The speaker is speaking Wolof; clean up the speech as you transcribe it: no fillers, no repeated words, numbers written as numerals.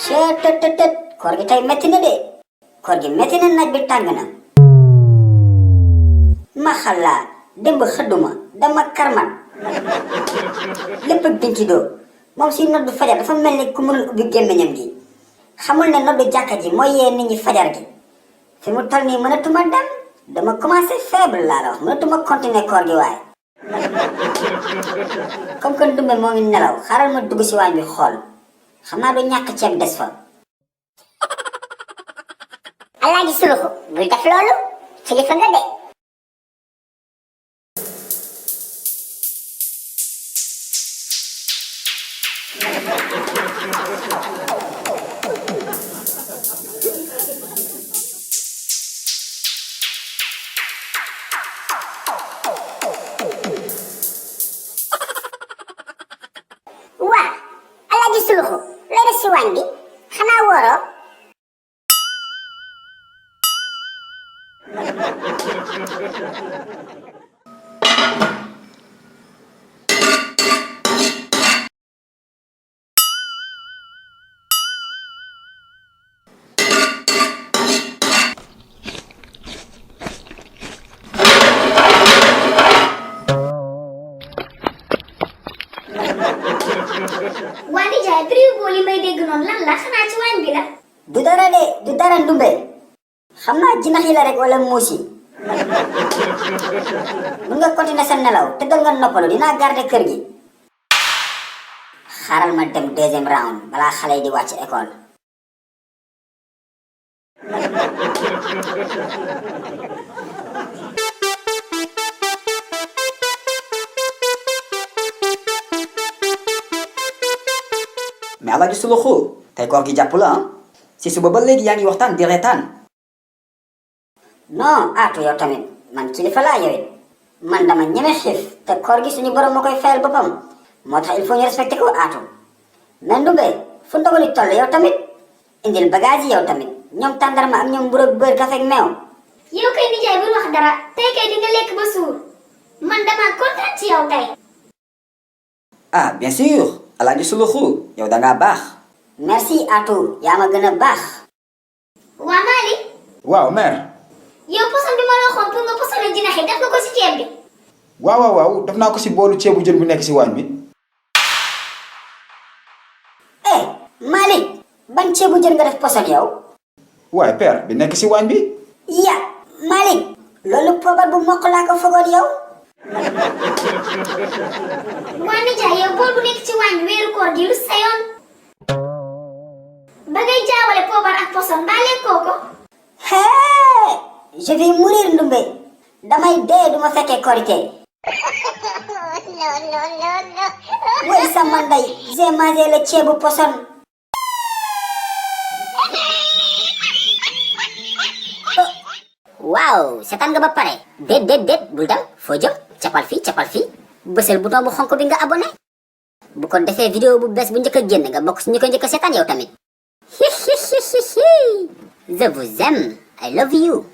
Setetetet, koor gi tey metti na de. Koor gi metti na, naaj bi tàng na. Ma xalaa démb xëdduma dama karmat lépp ak binci doo moom si noddu fajar dafa mel ni ku mënul ubbi gémmiñam gi. xamul ne noddu jàkka ji mooy yee nit ñi fajar gi. fi mu toll nii mënatuma dem dama commencé faible laa la wax mënatuma continuer koor gi waaye. comme que Ndumbe moo ngi nelaw xaaral ma dugg si waañ bi xool xam naa du ñàkk ceeb des fa. Alaaji Suluxu bul def loolu kilifa nga de. waa Alaaji Suluxu looy def si waañ bi xanaa wóoroo. waa nijaay prix bool yi may dégg noonu lan la xanaa ci waañ bi la. du dara de du dara Ndumbe xam naa jinax yi la rek wala muus yi. mun nga continuer sa nelaw te dal nga noppalu dinaa garder kër gi. xaaral ma dem deuxième round balaa xale yi di wàcc école. mais Alaaji Suluxu tey koor gi jàpp la ah si suba ba léegi yaa ngi waxtaan di reetaan. non aatu yow tamit man kilifa laa yow it man dama ñeme xiif te koor gi suñu borom moo koy fayal boppam moo tax il faut ñu respecté ko aatu. mais Ndumbe fu ndogali toll yow tamit indil bagage yi yow tamit ñoom tàndarma ak ñoom mburu ak beurre café ak meew. yow kay nijaay bul wax dara tey kay di nga lekk ba suur man dama kontaan ci yow tey. ah bien sûr Alaaji Suluxu yow da ngaa baax. merci aatu yaa ma gën a baax. waa Mali. waaw mère. yow poson bi ma la waxoon pour nga posone jinax yi def nga ko si ceeb bi. waaw def naa ko si boolu ceebu jën bu nekk si waañ bi. eh Malick ban ceebu jën nga def poson yow. waaye père bi nekk si waañ bi. ya Malick loolu poobar bu mokk laa ko fogoon yow. waa nijaay yow bool bu nekk ci waañ bi weeru koor gi lu sa yoon. ba ngay jaawale poobar ak poson mbaa lekkoo ko. hee je vais mourir Ndumbe damay dee duma fekkee korité. woy sama ndey j'ai mangé le ceebu poson. waaw seetaan nga ba pare. déet bul dem foo jëm capal fii bësal bouton bu xonk bi nga abonné bu ko defee vidéo bu bees bu njëkk a génn nga bokk si ñu ko njëkk a seetaan yow tamit. Je vous aime. I love you.